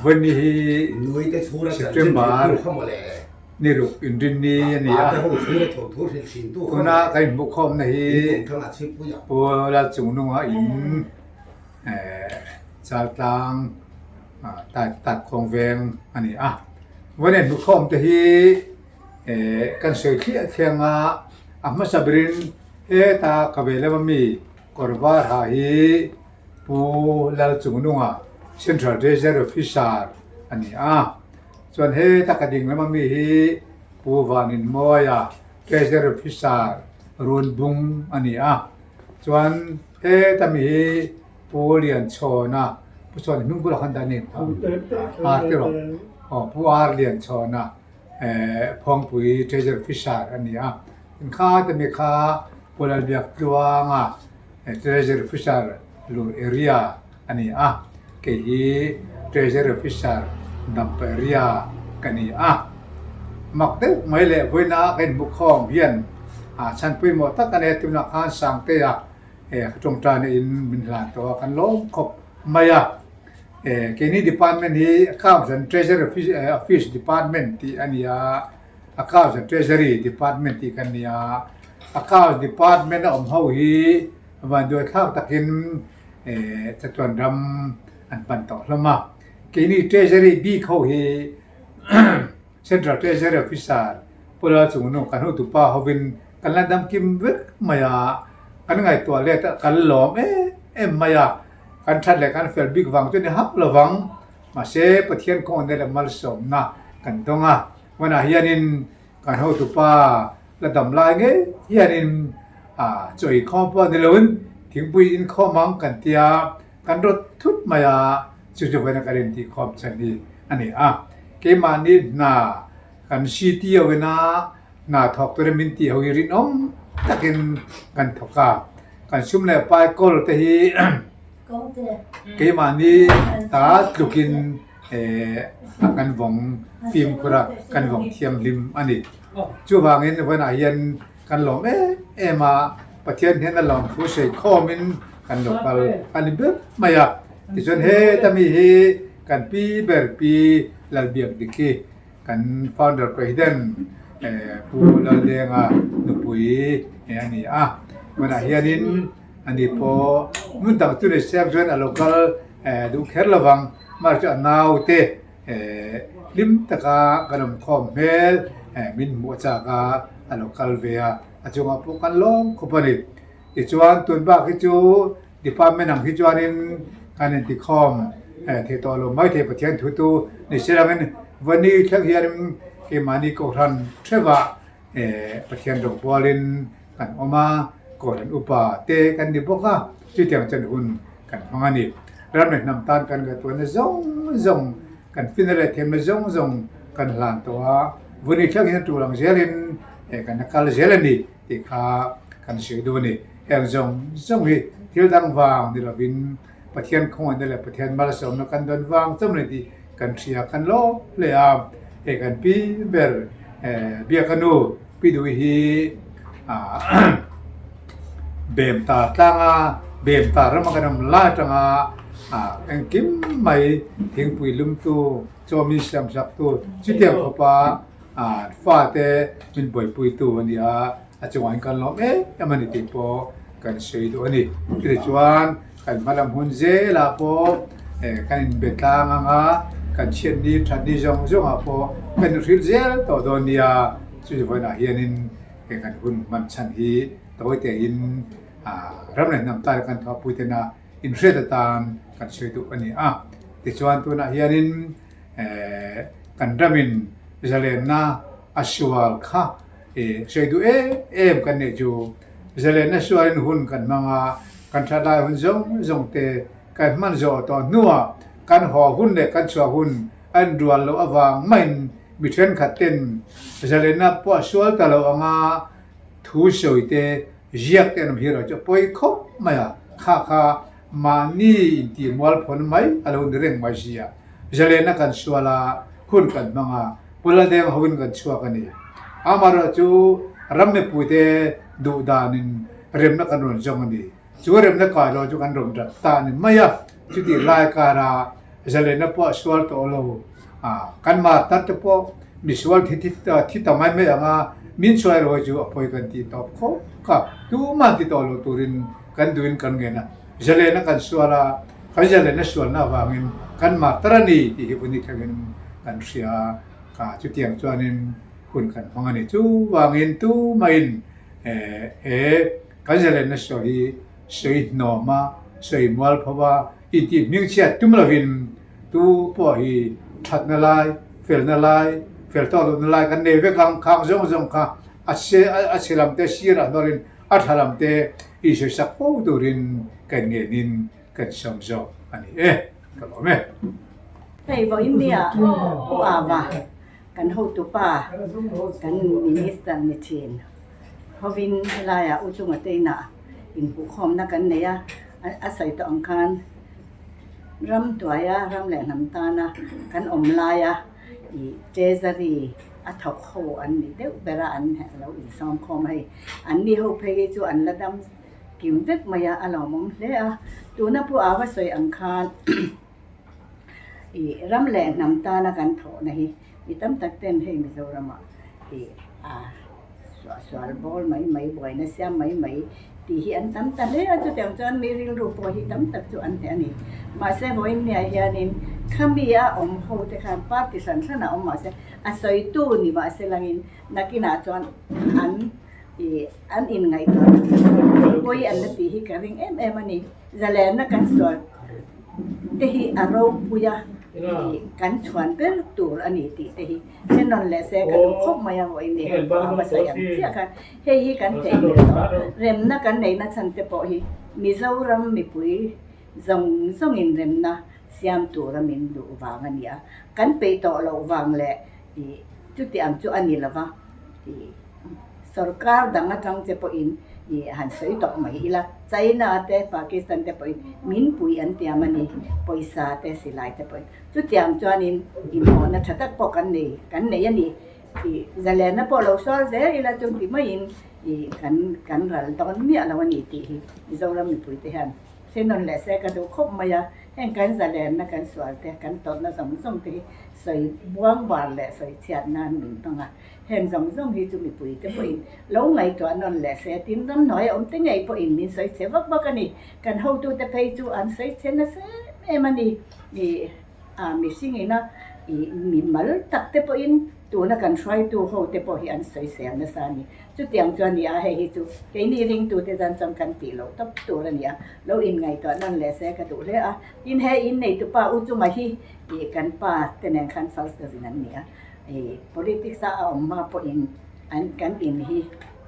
Vawiin hi September ni ruk inrinni a ni a, tuna kan inhmuhkhawmna hi Pu Lalchungnunga in Chaltlang Tatkhawng veng a ni a. Vawiin inhmuhkhawm te hi kan sawi thliah thliang a, a hmasa berin heta ka ve lama mi kawr var ha hi Pu Lalchungnunga, Central Treasury Officer a ni a. Chuan heta ka ding lama mi hi Pu Vaninmawia, Treasury Officer Runbung a ni a. Chuan heta mi hi Pu Lianchhawna, Pu Chhawn hming bulah khan dah a ni Ar te rawh, aw Pu Ar Lianchhawna, Phawngpui Treasury Officer a ni a. Inkhata mi kha Pu Lalbiaktluanga, Treasury Officer lur area a ni a, kei hi Treasury Officer Dampa area ka ni a. Mak deuh mai leh vawiina ka inhmukhawm hian chhan pawimawh tak a nia tunah khan Sangtea ka tawngtaina in min hlan tawh a, kan lawm khawp mai a. Keini department hi Accounts and Treasury Office Department tih a ni a. Accounts and Treasury Department tih kan ni a, Accounts Department a awm ho hi vanduai thlak takin chatuan ram an pan tawh hlawm a. Keini Treasury bik ho hi Central Treasury Officer Pu Lalchungnung kan hotupa hovin kan la dam kim vek mai a, kan ngaihtuah let a kan lawm em em mai a, kan that leh kan fel bik vang chu ni hauh lovang. Mahse Pathian kawngna leh malsawmna kan dawng a. Hmanah hianin kan hotupa la dam lai ngei hianin chaw inkhawm pawh ni loin thingpui inkhawm ang kan tia kan rawt thut mai a, chu chu vawiin kan intihkhawm chhan hi a ni a. Keimahni hna kan city ho ina hna thawk turin min tih ho hi rinawm takin kan thawk a, kan sum leh pai kawl te hi keimahni ta tlukin a kan vawng fimkhur a, kan vawng thianghlim a ni. Chuvangin vawiinah hian kan lawm em em a, Pathian hian a lawm thu sawi khawmin kan lo kal a ni ber mai a. Tichuan heta mi hi kan pi ber pi Lalbiak dik hi kan founder president Pu Laldenga nupui a ni a. Vawiinah hianin ani pawh hmun dang chu ni se chuan a lo kal duh kher lovang. Mahse chu a naute hlim taka kan awm khawm hmel min hmuh a chak a, a lo kal ve a, a chungah pawh kan lawm khawp a ni. Tichuan tun bak hi chu department ang hi chuanin kan intikhawm thei tawh lo maithei Pathian thu tu ni se langin Vani thleng hianin keimahni Kohhran theuhah Pathian rawng pualin kan awm a, Kohhran upa te kan ni bawk a, chutiang chuan hun kan hmang a ni. Ram leh hnam tan kan ngaihtuahna zawng zawng, kan fina leh thiamna zawng zawng kan hlan tawh a, vun i thleng hian tul ang zelin kan la kal zel a ni tih kha kan hrilh duh a ni. Heng zawng zawng hi thil dang vang ni lovin Pathian khawngaihna leh Pathian malsawmna kan dawn vang chauh a ni tih kan hria kan lawm hle a, hei kan pi ber biaka nu Pi Dui hi bem ta tlanga bem ta rama kan awm lai atanga engkim mai thingpui lumtu chaw min siam sak tu chutiang khawpa fate min buaipuitu a ni a. A chungah hian kan lawm em em a ni tih pawh kan sawi duh a ni. Chutichuan kan hma lam hun zelah pawh kan inbe tlang ang a, kan chhiatni thatni zawng zawngah pawh kan inhrilh zel tawh dawn nia. Chuti vawiinah hianin he kan hun hman chhan hi tawi tein ram leh hnam tan kan thawhpui tena inhriat atan kan sawi duh a ni a. Tichuan tunah hianin kan ramin zalenna a sual kha I sawi duh em em kan nih chu zalenna sualin hun kan hmang a, kan that lai hun zawng zawng te kan hman zawh tawh hnuah kan haw hun leh kan chhuah hun a inrual loh avang maiin mi thenkhat ten zalenna pawh a sual ta lo anga thu sawi te ziak te an awm hi erawh chu a pawi khawp mai a, kha kha mahni intih mualphawn mai a lo ni reng mai si a, zalenna kan sual a, hun kan hmang a. Puladeng hoin kan chhuak a ni. Amaherawh chu ram mipuite duh danin remna kan rawn zawng a ni. Chu remna kai lo chu kan rawn rat ta a ni mai a. Chutih lai kara Zalenna pawh a sual tawh lo. Kan martar te pawh misual thi thi ta mai mai ang a, min chhuai rawh hi chu a pawi kan tih tawp khawp kha. Tumah ti tawh lo turin kan duhin kan ngen a. Zalenna kan sual a, kan zalenna sualna avangin kan martar a ni tih hi vun i thlengin kan hria a, kha chutiang chuanin hun kan hmang a ni. Chuvangin tumahin he kan zalenna sual hi sawi hnawm a, sawi mual pho a, intih hmingchhiat tum lovin tu pawh hi thatna lai, felna lai, fel tawk lohna lai kan nei vek ang, khang zawng zawng kha a a chhe lam te sirah hnawlin a tha lam te insawisak fo turin kan ngenin kan sawm zawk a ni e, ka lawm e. Hei vawiin nia U Ava kan hotupa kan minister ni thin hovin helaiah U Chunga te inah inhmuhkhawmna kan nei a, a sawi tawh ang khan ram tuaia ram leh hnam tana kan awm laia ih treasury a thawk ho an ni deuh ber a an lo insawm khawm a hei an ni ho phei hi chu an la dam kim vek mai a a lawmawm hle a tuna pu Ava sawi ang khan ih ram leh hnam tana kan thawhna hi mi tam tak ten hei Mizoramah ih a sual bawl mai mai buaina siam mai mai tih hi an tam ta hle a chutiang chuan mi rilru pawh hi tam tak chu an hneh a ni mahse vawiin nia hianin khami a awm ho te khan party hran hran a awm mahse a sawitu ni mahse langin nakinah chuan an ih an inngaihtuah pawi an la tih hi ka ring em em a ni. Zalenna kan sual te hi a ropui a, ih kan chhuan ber tur a ni tih te hi hre nawn leh se ka duh khawp mai a vawiin ni hei pawh a hmasa ang chiah khan hei hi kan theih hmel tawh remna kan neihna chhan te pawh hi Mizoram mipui zawng zawngin remna siam tura min duh vang a ni a, kan peih tawh loh vang leh ih chuti ang chu a ni lo va ih. Sorkar dang atang che pawhin ih han sawi tawh mai ila, China te Pakistan te pawhin min pui an tiam a ni, pawisa te silai te pawhin. Chutiang chuanin inhawhna tha tak pawh kan nei kan nei a ni. Ih zalenna pawh lo sual zel ila chu ti maiin ih kan kan ral dawn miah lo a ni tih hi Mizoram mipuite hian hre nawn leh se ka duh khawp mai a. Heng kan zalenna kan sual te kan tawrhna zawng zawng te hi sawi buang bar leh sawi chhiat nan min hmang a. Heng zawng zawng hi chu mipui te pawhin lo ngaihtuah nawn leh se tin ramhnuai a awm te ngei pawhin min sawi chhe vak vak a ni. Kan hotute phei chu an sawi chhe nasa em em a ni. Ih a mihring ina ih mi mal tak te pawhin tuna kan hruaitu ho te pawh hi an sawi sel nasa a ni. Chutiang chuan ni a hei hi chu keini ringtute tan chuan kan tih loh tawp tur a ni a, lo inngaihtuah nawn leh se ka duh hle a. Tin he inneitupa U Chunga hi ih kan pa te nen khan first cousin an ni a. Ih politics a a awm hma pawhin an kan in hi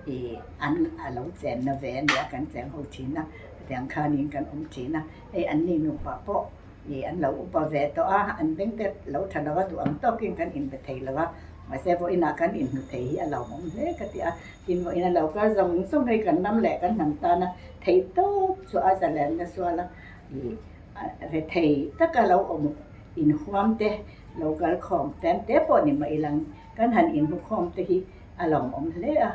ih an a lo chenna ve a nia kan cheng ho thin a hetiang khanin kan awm thin a hei an ni nupa pawh ih an lo upa ve tawh a an beng te lo tha lo a duh ang tawkin kan inbe thei lo a mahse vawiinah kan inhmu thei hi a lo awm hle ka ti a tin vawiin a lo kal zawng zawng hei kan ram leh kan hnam tana theih tawp chu a zalenna sual a ih rethei taka lo awm inhuam te. Lo kal khawm tlem te pawh ni mah ilang kan han inhmu khawm te hi a lawmawm hle a,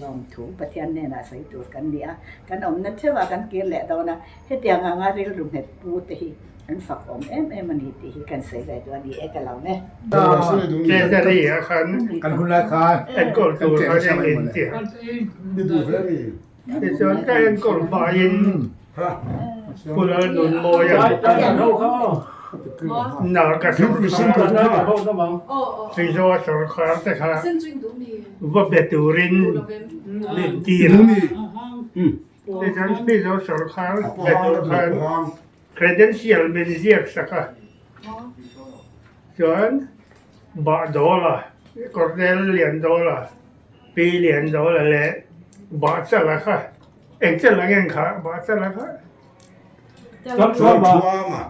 lawmthu Pathian hnenah sawi tur kan ni a, kan awmna theuhah kan kir leh dawn a, hetiang anga rilru nghet pu te hi an fak awm em em a ni tih hi kan sawi ve duh a ni e ka lo ne. Treasury ah khan Kan hun lai khan enkawl tur khan eng in ti a. Tichuan ka enkawl hmain Pu Lalnunmawia Naga sawrkhar Mizoa sawrkhar te kha va be turin min tir a. Tichuan Mizo sawrkhar be tur khan credential min ziak sak a. Chuan Bahdawla, Colonel Liandawla Pi Liandawla leh Bahchala kha eng chen la ngen kha Bahchala kha Chalthuama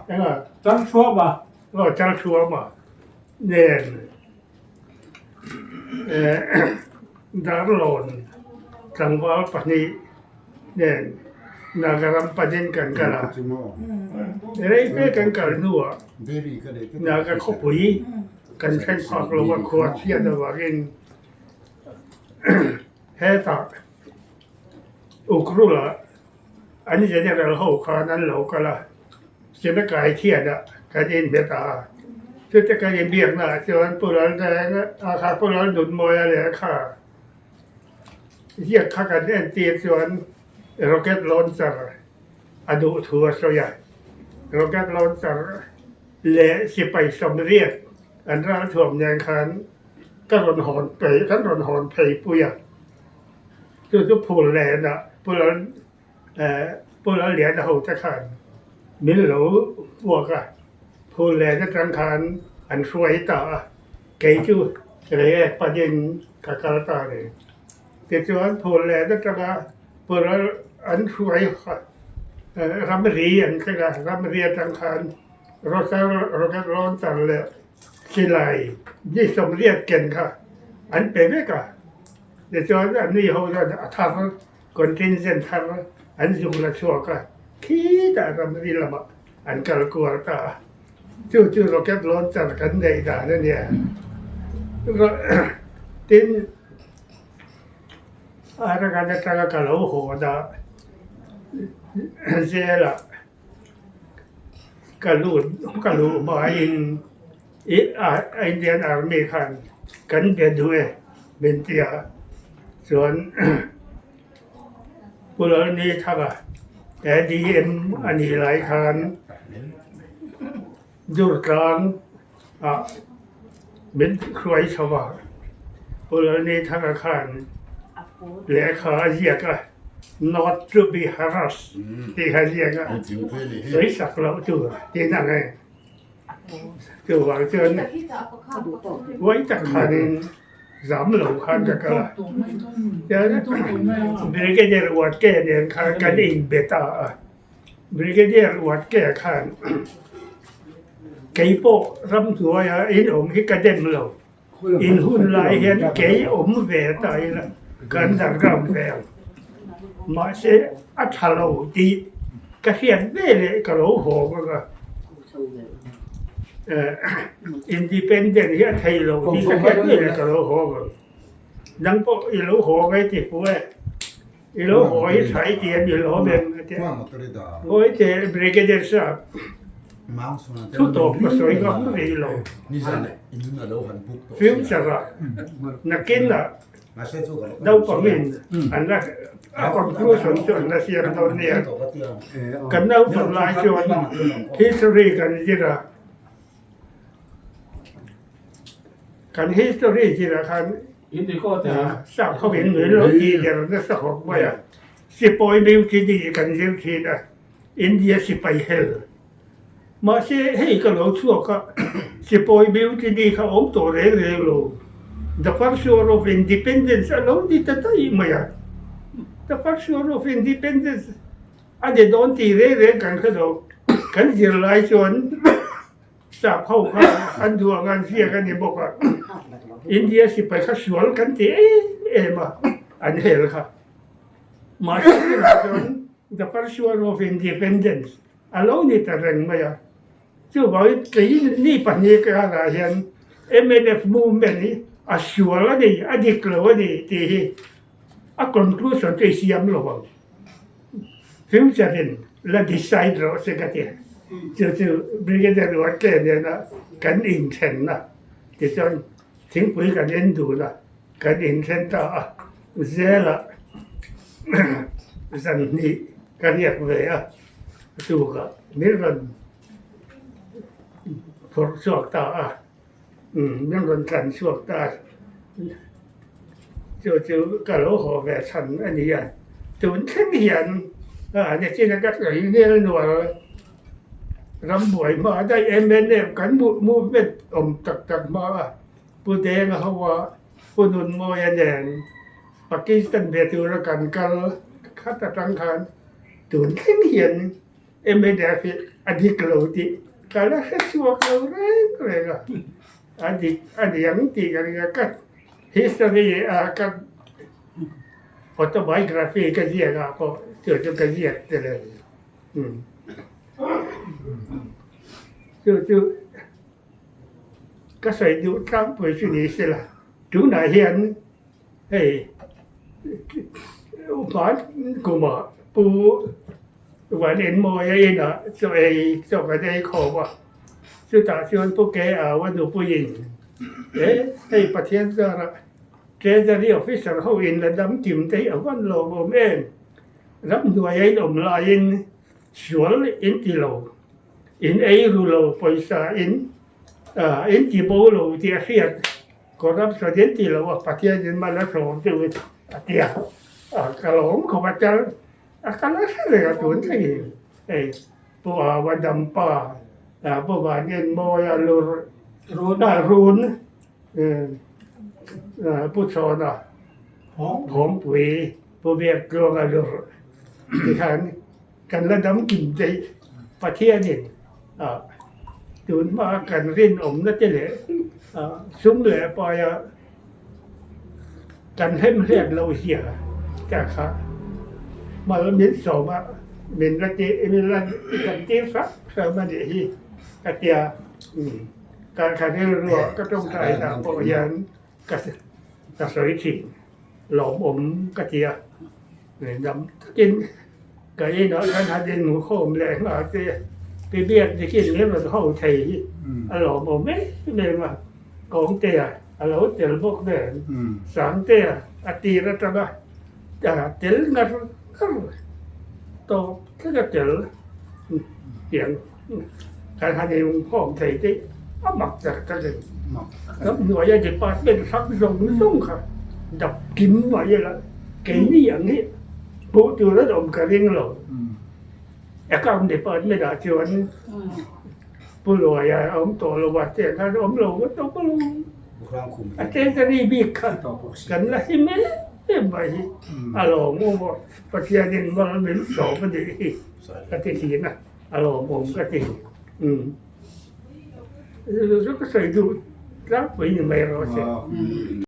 enga Chalthuama aw Chalthuama nen eh Darlawn tlangval pahnih nen Nagaram panin kan kal a rei fe kan kal hnuah Naga khawpui kan thleng phak lo a khua chhiat avangin Hetah Ukhrul-ah an general ho khan an lo kal a. Semekai thianah kan inhmet a, chute kan inbiaknaah chuan Pu Laldenga a kha Pu Lalnunmawia lehkha ziak kha kan entir chuan rocket launcher a duh thu a sawi a, rocket launcher leh sipai 80 an ralthuam nen khan ka rawn hawn phei kan rawn hawn phei pui a, chu chu phul lenah Pu Lal Pu Lalliana ho te khan min lo puak a, phul len atang khan an hruai ta a, kei chu Reiek panin ka kal ta a ni. Tichuan phul len atanga Pu Lal an hruai ramri an thleng a, ramri atang khan Rocket Launcher leh silai ni 80 ken kha an pe vek a, tichuan an ni ho chuan a thar Contingent thar an zuk la chhuak a, khitah ramri lamah an kal kual ta a. Chu chu rocket launcher kan neih dan a nia. Tin, Arakan atanga ka lo haw dah zelah ka lut ka luh hmain Indian Army khan kan be duh e min ti a, chuan Pu Lalni Thanga ADM a nih lai khan Durtlang ah min hruai chho a, Pu Lalni Thanga khan lehkha a ziak a, Not to be harassed tih kha a ziak a, sawi sak loh tur tiin ang e. Chuvang chuan huai tak khanin zam lo khan ka kal a, chuan Brigadier Watke nen khan kan inbe ta a, Brigadier Watke khan kei pawh ramhnuaia in awm hi ka dem lo, in hun lai hian kei awm ve ta ila kan dargram ve ang, mahse a tha lo tih ka hriat ve leh ka lo haw bawk a, independent hi a thei lo tih ka hriat ve leh ka lo haw bawk, nang pawh i lo haw ngai ti fu e, i lo haw hi tha i ti a ni lo em a ti a, ngawi teh Brigadier sahab. Thu tawp ka sawi ngam rih lo. Future ah nakin ah naupangin an la a conclusion chu an la siam dawn nia. Kan naupang lai chuan history kan zir a, kan history zir ah khan sap hovin min lo tih der nasa khawp mai a, sipawi mutiny kan zir thin a. India sipai hel. Mahse hei ka lo chhuak a, sipawi mutiny kha awm tawh reng reng lo. The first war of independence a lo ni ta daih mai a. The first war of independence a ni dawn tih reng reng kan hre lo. Kan zirlai chuan sap ho kha an duh ang an ziak a ni bawk a. India sipai kha sual kan ti em em a, an hel kha. Mahse tunah chuan The First War of Independence a lo ni ta reng mai a. Chuvangin kei ni pahnih karah hian mnf movement hi a sual a ni, a dik lo a ni tih hi a conclusion chu i siam lo ang. Future in la decide rawh se ka ti. Chu chu Brigadier Ruatke nena kan inthenna tichuan thingpui kan en dun a. Kan inthen ta a, zelah zan hnih ka riak ve a, tukah min rawn phawrh chhuak ta a, min rawn tlan chhuak ta a, chu chu ka lo haw ve chhan a ni a, tun thleng hian a nichin a ka sawi nel nual rambuai hma daih mnf kan movement awm tak tak hma a. Pu Denga hoa Pu Nunmawia nen Pakistan ve tura kan kal khat atang khan tun thleng hian mnf hi a dik lo tih ka la hre chhuak lo reng reng a, a dik a ni ang tih ka ring a, ka history a ka autobiography ka ziak ah pawh chu chu ka ziak tel a ni. Chu chu. Ka sawi duh tlangpui chu ni se la, tunah hian hei hman kumah Pu Van Enmawia inah chaw ei chaw kan ei khawm a, chutah chuan Pu Ke-au a nupuiin, E, hei Pathian zarah Treasury Officer ho in la dam kim te hi a van lawmawm em? Ramhnuaia in awm laiin sual in ti lo, in ei ru lo, pawisa in in ti bo lo tih a hriat. Corruption in ti lo a, Pathian in mal a sawm deuh in a ti a, ka lawm khawp a tel a kal a hre reng a tun thlengin hei Pu Awa Dampa Pu Vanenmawia Lur Run Pu Chhawna Phawngpui Pu Biaktluanga Lur tikhan Kan la dam kim daih. Pathianin tun hmaa kan rinawmna te leh sum leh paia kan hlemhlet lo zia te kha mal min sawm a, min la ti min la kan tir hrang hrang a nih hi ka tia. Ka rilruah ka tawngtai dah pawh hian ka ka sawi thin lawmawm ka ti a dam takin ka inah khan han inhmukhawm leh nghal te pi biak dikin min rawn ho thei hi a lawmawm em em a Kawngtea a lo tel bawk nen Sangtea a tir atanga tel ngar ngar tawp thleng a tel tiang Kan han inkhawm thei te a mak tak tak in ramhnuaia department hrang zawng zawng kha dap kim mai ila keini ang hi hmuh tur an awm ka ring lo. Account department ah chuan Pu Luaia a awm tawh lo a tiang khan awm lo ngawt tawh bawk a treasury bik kha kan la him em em mai hi a lawmawm a Pathianin mal min sawm a nih hi ka ti thin a. A lawmawm ka ti. Umm. Chu ka sawi duh tlangpui ni mai rawh se.